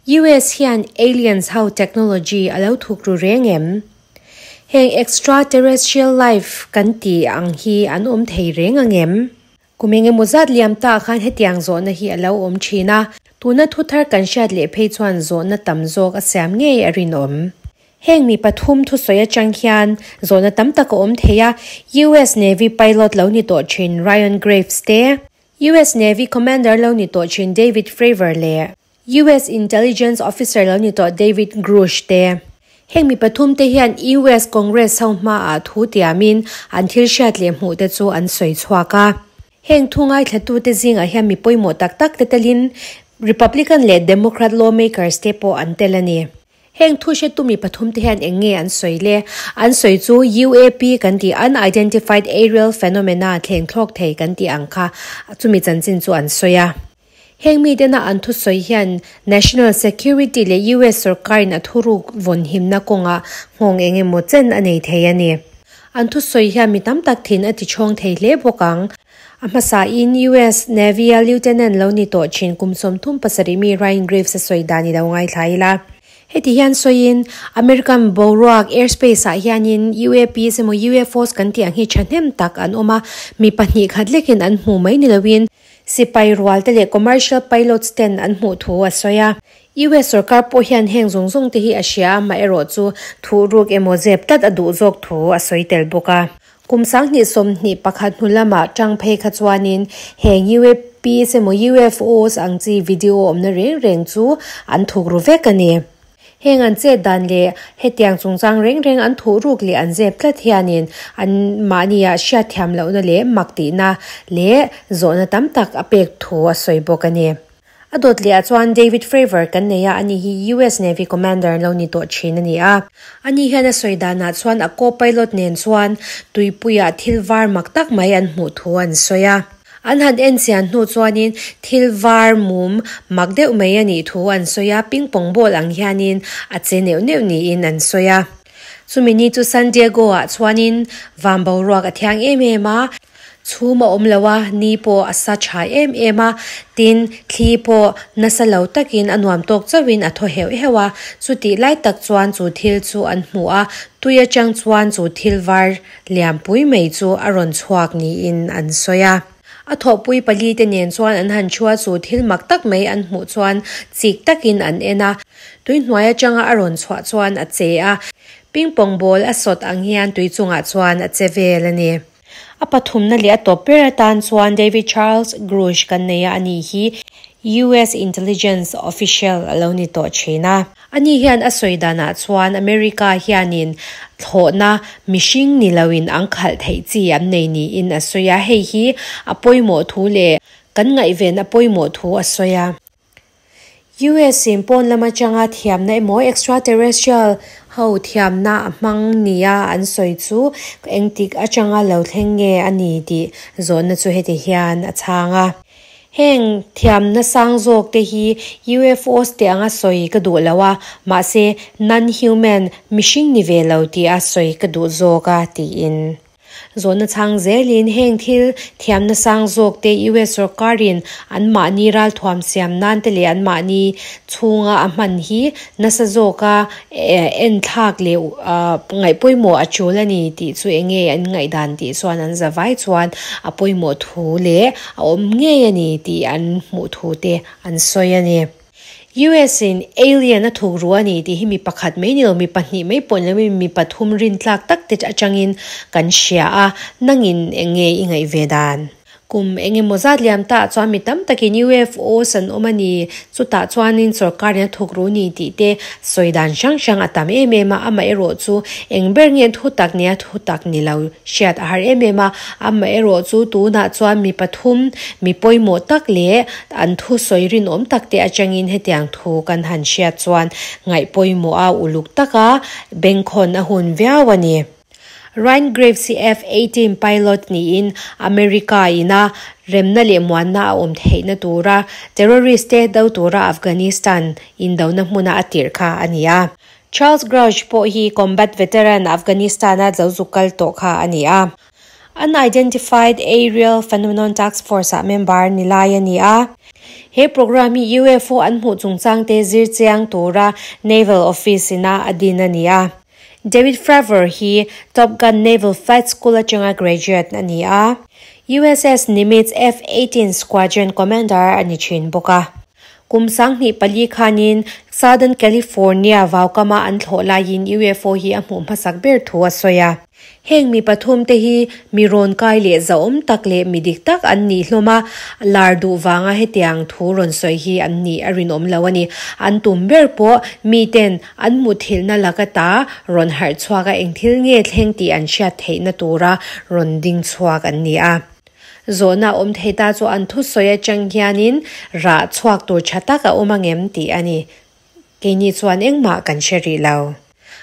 US hian aliens ho technology a lo thuk ru reng em? Heng extraterrestrial life kan tih ang hi an awm thei reng ang em? Kum engemaw zat liam ta khan hetiang zawhna hi a lo awm thin a, tuna thu thar kan hriat leh phei chuan zawhna tam zawk a siam ngei a rinawm. Heng mi pathum thusawi atang hian zawhna tam tak a awm thei a, US Navy pilot lo ni tawh thin Ryan Graves te, US Navy Commander lo ni tawh thin David Fravor leh US Intelligence Officer lo ni tawh David Grusch te. Heng mi pathum te hian US Congress ho hmaah thu tiamin an thil hriat leh hmuh te chu an sawi chhuak a. Heng thu ngaithla te zingah hian mi pawimawh tak tak te telin Republican leh Democrat lawmakers te pawh an tel a ni. Heng thu hretu mi pathum te hian eng nge an sawi le? An sawi chu UAP kan tih Unidentified Aerial Phenomena thleng thlawk thei kan tih ang kha chumi chanchin chu an sawi a. Heng mi tena an thu sawi hian National Security leh US sawrkarin a thuruk vawn himna kawnga nghawng eng emaw chen a nei thei a ni. An thu sawi hian mi tam tak thin a ti chhawng thei hle bawk ang. A hmasa in US Navy a Lieutenant lo ni tawh thin kum 37 mi Ryan Graves a sawi dan i lo ngaithla ila. Heti hian sawiin American boruak airspace ah hianin UAPs emaw UFOs kan tih ang hi thahnem tak an awm a, mi pahnih khat lekin an hmu mai ni loin Sipai rual te leh commercial pilots ten an hmuh thu a sawi a. US sawrkar pawh hian heng zawng zawng te hi a hria a, amaherawh chu thuh ruk emaw zep tlat a duh zawk thu a sawi tel bawk a. Kum 2021 hnu lamah tang phei kha chuanin heng UAPs emaw UFOs ang chi video awmna reng reng chu an thuk ru vek a ni. Heng an chet dan leh hetiang chungchang reng reng an thuh ruk leh an zep tlat hianin an mahnia hriat thiam lohna leh mak tihna leh zawhna tam tak a pek thu a sawi bawk a ni. A dawt leh ah chuan David Fravor kan nei a, ani hi US Navy Commander lo ni tawh thin a ni a. Ani hian a sawi danah chuan a co-pilot nen chuan tuipuiah thil var mak tak mai an hmuh thu an sawi a. An han en chian hnu chuanin thil var mum mak deuh mai a nih thu an sawi a, ping pong ball ang hianin a che neuh neuh niin an sawi a. Chumi ni chu San Diego ah chuanin van boruak a thiang em em a, chhum a awm lo a, ni pawh a sa tha em em a, tin thli pawh nasa lo takin a nuam tawk chauhin a thaw heuh heuh a, chutih lai tak chuan chu thil chu an hmu a, tui atang chuan chu thil var Liampui mai chu a rawn chhuak niin an sawi a. A thawhpui pali te nen chuan an han thu a, chu thil mak tak mai an hmuh chuan chik takin an en a. Tui hnuai atanga a rawn chhuah chuan a che a, ping pong ball a sawt ang hian tui chungah chuan a che vel a ni. A pathumna leh a tawp ber atan chuan David Charles Grusch kan nei a, ani hi US Intelligence Official a lo ni tawh thin a. Ani hian a sawi danah chuan America hianin thlawhna mihring ni loin an khalh theih chi an nei niin a sawi a, hei hi a pawimawh thu leh kan ngaihven a pawimawh thu a sawi a. US in pawn lam atanga thiamna emaw extraterrestrial ho thiamna a hmang nia an sawi chu engtik atanga lo thleng nge a ni tih zawhna chu heti hian a chhang a. Heng thiamna sang zawk te hi UFOs te anga sawi ka duh lo a, mahse non-human, mihring ni ve lo tia sawi ka duh zawk a, tiin. Zawhna chhang zelin heng thil thiamna sang zawk te US sawrkarin anmahni ralthuam siam nan te leh anmahni chhunga a hman hi nasa zawka en thlak leh ngaih pawimawh a tul a ni tih chu eng nge an ngaihdan tih chuan an za vai chuan a pawimawh thu leh a awm ngei a ni tih an hmuh thu te an sawi a ni. US in alien a thuk ru a ni tih hi mi pakhat mai ni lo, mi pahnih mai pawh ni loin mi pathum rintlak tak te atangin kan hria a, nangin eng nge i ngaih ve dan? Kum eng emaw zat liam ta chuan mi tam takin UFOs an awm a ni, chutah chuanin sawrkarin a thuk ru ni tih te sawi dan hrang hrang a tam em em a, amaherawh chu eng ber nge thu tak nia thu tak ni lo hriat a har em em a, amaherawh chu tunah chuan mi pathum mi pawimawh tak leh an thu sawi rinawm tak te atangin hetiang thu kan han hriat chuan ngaih pawimawh a uluk taka bengkhawn a hun viau a ni. Ryan Graves hi F-18 pilot niin America ina remna leh muanna a awm theihna tura terrorist te do tura Afghanistan indona hmuna a tirh kha a ni a. Charles Grusch pawh hi combat veteran Afghanistan a zo zuk kal tawh kha a ni a. Unidentified Aerial Phenomenon Task Force ah member ni lai a ni a. He program hi UFO an hmuh chungchang te zir chiang tura Naval Office ina a din a ni a. David Fravor hi Top Gun Naval Flight School atanga graduate a ni a. USS Nimitz F-18 Squadron Commander a ni thin bawk a. Kum 2004 khanin Southern California vaukama an thlawh laiin UFO hi a hmuh hmasak ber thu a sawi a. Heng mi pathum te hi mi rawn kai leh zahawm tak leh mi dik tak an nih hlawm a, lar duh vanga hetiang thu rawn sawi hi an nih a rinawm lo a ni. An tum ber pawh miten an muthilhna laka ta rawn harh chhuak a eng thil nge thleng tih an hriat theihna tura rawn ding chhuak an ni a. Zawhna awm thei ta chu an thusawi atang hianin rah chhuak tur tha tak a awm angem tih a ni. Keini chuan engmah kan hre rih lo.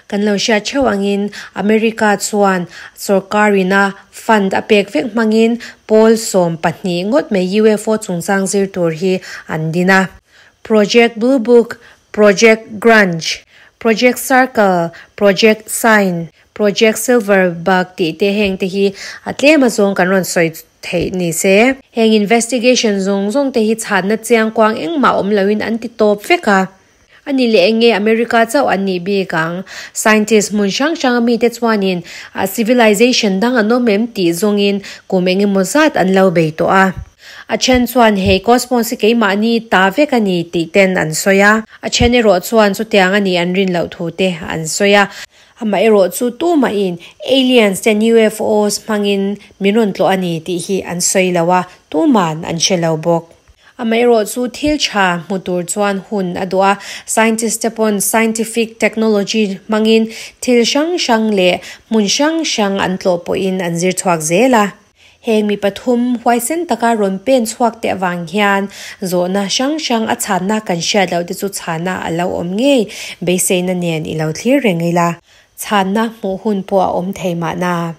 Kan lo hriat theuh angin America chuan sorkarina fund a pek vek hmangin pawl 12 ngawt mai UFO chungchang zir tur hi an din a. Project Blue Book, Project Grudge, Project Circle, Project Sign, Project Silver Bug tih te heng te hi a tlem a zawng kan rawn sawi theih ni se. Heng investigation zawng zawng te hi chhanna chiang kuang engmah awm loin an ti tawp vek a. Ani leh enge America chauh an nih bik ang. Scientist hmun hrang hrang a mite chuanin a civilization dang an awm em tih zawngin kum engemaw zat an lo bei tawh a. A then chuan hei cosmos hi keimahni ta vek a ni tih ten an sawi a. A then erawh chuan chutiang a nih an rin loh thu te an sawi a. Amaherawh chu tumahin aliens ten UFOs hmangin min rawn tlawh a ni tih hi an sawi lo a, tuman an hre lo bawk. Amaherawh chu thil tha hmu tur chuan hun a duh a, scientist te pawn scientific technology hmangin thil hrang hrang leh hmun hrang hrang an tlawh pawhin an zir chhuak zel a. Heng mi pathum huaisen taka rawn pen chhuak te avang hian zawhna hrang hrang a chhanna kan hriat loh te chu chhana a lo awm ngei beiseina nen i lo thlir reng ila. Chhanna hmuh hun pawh a awm thei mahna.